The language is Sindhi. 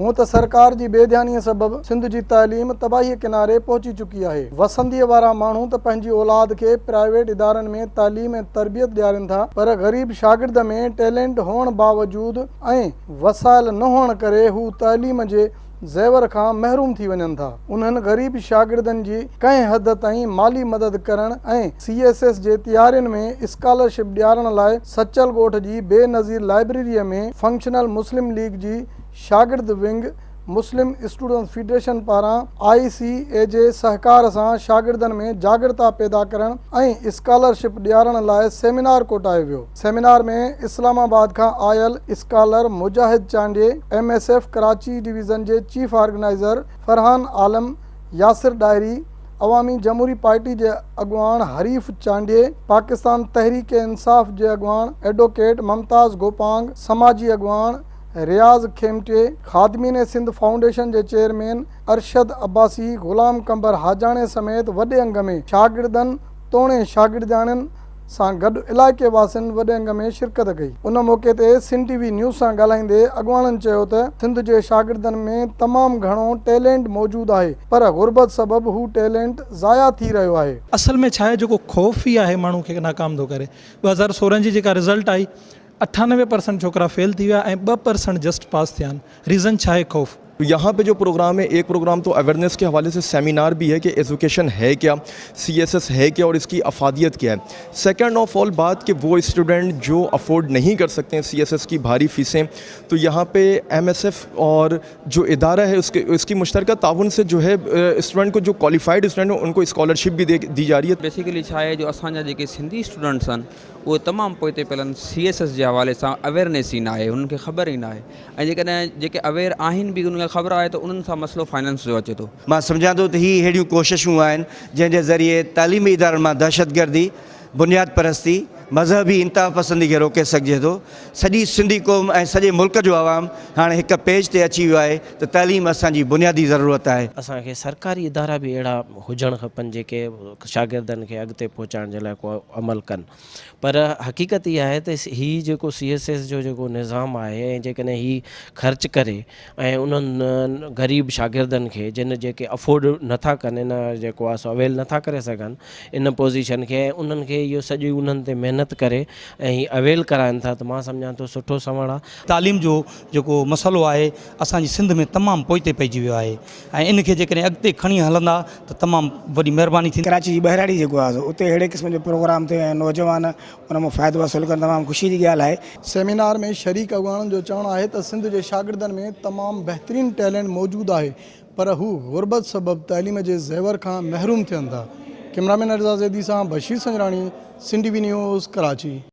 هونء ته سرڪار جي بي ڌيانيء سبب سنڌ جي تعليم تباهيء ڪناري پهچي چڪي آهي. وسنديء وارا ماڻهو ته پنهنجي اولاد کي پرائيويٽ ادارن ۾ تعليم ۽ تربيت ڏيارين ٿا پر غريب شاگرد ۾ ٽيلينٽ هئڻ باوجود ۽ وسائل نه هئڻ ڪري هو تعليم جي زيور کان محروم ٿي وڃن ٿا. انهن غريب شاگردن جي ڪنهن حد تائين مالي مدد ڪرڻ ۽ سي ايس ايس جي تيارين ۾ اسڪالرشپ ڏيارڻ لاء سچل ڳوٺ جي بينظير لائبريريء ۾ فنڪشنل مسلم ليگ جي شاگرد ونگ مسلم اسٽوڊنٽس فيڊريشن پاران آء سي اي جي سهڪار سان شاگردن ۾ جاڳرتا پيدا ڪرڻ ۽ اسڪالرشپ ڏيارڻ لاء سيمينار ڪوٺايو ويو. سيمينار ۾ اسلام آباد کان آيل scholar Mujahid Chandio, M S F Karachi division جي chief organizer Farhan Alam, Yasir Dahri, Awami Jamhoori party جي اڳواڻ حريف چانڊيي، پاڪستان تحريڪ انصاف جي اڳواڻ ايڊووڪيٽ ممتاز گوپانگ، سماجي اڳواڻ رياض کيمٽي، خادمين سنڌ فائونڊيشن جي چيئرمين ارشد عباسي، غلام قمبر حاجاڻي سميت وڏي انگ ۾ شاگردن توڻي شاگردياڻين سان گڏ علائقي واسين وڏي انگ ۾ شرڪت ڪئي. ان موقعي تي سنڌ ٽي وي نيوز سان ڳالهائيندي اڳواڻن چيو ته سنڌ جي شاگردن ۾ تمام گهڻو ٽيلينٽ موجود آهي پر غربت سبب هو ٽيلينٽ ضايع ٿي رهيو آهي. اصل ۾ ڇا آهي جيڪو خوف ئي آهي ماڻهو کي ناڪام ٿو ڪري. 2016 جي جيڪا رزلٽ آئي 98 پرسنٽ ڇوڪرا فيل ٿي ويا ۽ 2% جسٽ پاس ٿيا آهن ريزن ڇا آهي خوف. يهان پي جو پروگرام هي ايڪ پروگرام تو اويرنيس ڪي حوالي سي سيمينار بهي هي ڪي ايجوڪيشن هي ڪيا سي ايس ايس هي ڪيا اور اس ڪي افاديت ڪيا هي سيڪنڊ آف آل بات ڪي وو اسٽوڊنٽ جو افورڊ نهين ڪر سڪتي هين سي ايس ايس ڪي ڀاري فيسين تو يهان پي ايم ايس ايف اور جو اداره هي اس ڪي اس ڪي مشترڪه تعاون سي جو هي اسٽوڊنٽ ڪو جو ڪواليفائيڊ اسٽوڊنٽ هي ان ڪو اسڪالرشپ بهي the جا رهي هي. بيسيڪلي ڇا آهي جو اسان جا جيڪي سنڌي اسٽوڊنٽس آهن اهي تمام پوئتي پيل آهن سي ايس ايس جي حوالي سان اويئرنيس ئي ناهي انهن کي خبر ئي ناهي ۽ جيڪڏهن جيڪي اويئر آهن به انهن کي خبر آهي ته انهن سان مسئلو فائننس جو اچي ٿو. مان سمجهان ٿو ته هي اهڙيون ڪوششون آهن جنهن جي ذريعي تعليمي ادارن مان دهشتگردي، بنياد پرستي، مذهبي انتهاپسندي کي روڪي سگهجي ٿو. سڄي سنڌي قوم ۽ سڄي ملڪ جو عوام هاڻي هڪ پيج تي اچي ويو آهي ته تعليم اسان جي بنيادي ضرورت آهي. اسان کي سرڪاري ادارا به اهڙا هجڻ کپن جيڪي شاگردن کي اڳتي پهچائڻ جي لاء ڪو عمل ڪن پر حقيقت اها آهي ته هي جيڪو سي ايس ايس جو جيڪو نظام آهي ۽ جيڪڏهن هي خرچ ڪري ۽ انهن غريب شاگردن کي جن جيڪي افورڊ نٿا ڪن ان جيڪو آهي سو اويل نٿا ڪري سگهن ان پوزيشن کي ۽ انهن کي اهو سڄي انهن تي محنت ڪري ۽ هي اويل ڪرائن ٿا ته مان سمجهان ٿو سٺو سنوڻ آهي. تعليم جو جيڪو مسئلو آهي اسان جي سنڌ ۾ تمام پوئتي پئجي ويو آهي ۽ ان کي جيڪڏهن اڳتي کڻي هلندا ته تمام وڏي مهرباني ٿيندي. ڪراچي جي ٻهراڙي جيڪو آهي سو اتي اهڙي قسم جو پروگرام ٿيو ۽ نوجوان ان مان فائدو حاصل ڪن تمام خوشي جي ڳالهه آهي. سيمينار ۾ شريڪ اڳواڻن جو چوڻ آهي ته سنڌ جي شاگردن ۾ تمام بهترين ٽيلنٽ موجود آهي پر هو غربت سبب تعليم جي زيور کان محروم ٿين ٿا. ڪئميرامين ارضا زيدي سان Bashir Sanjrani, Sindh T V news, Karachi.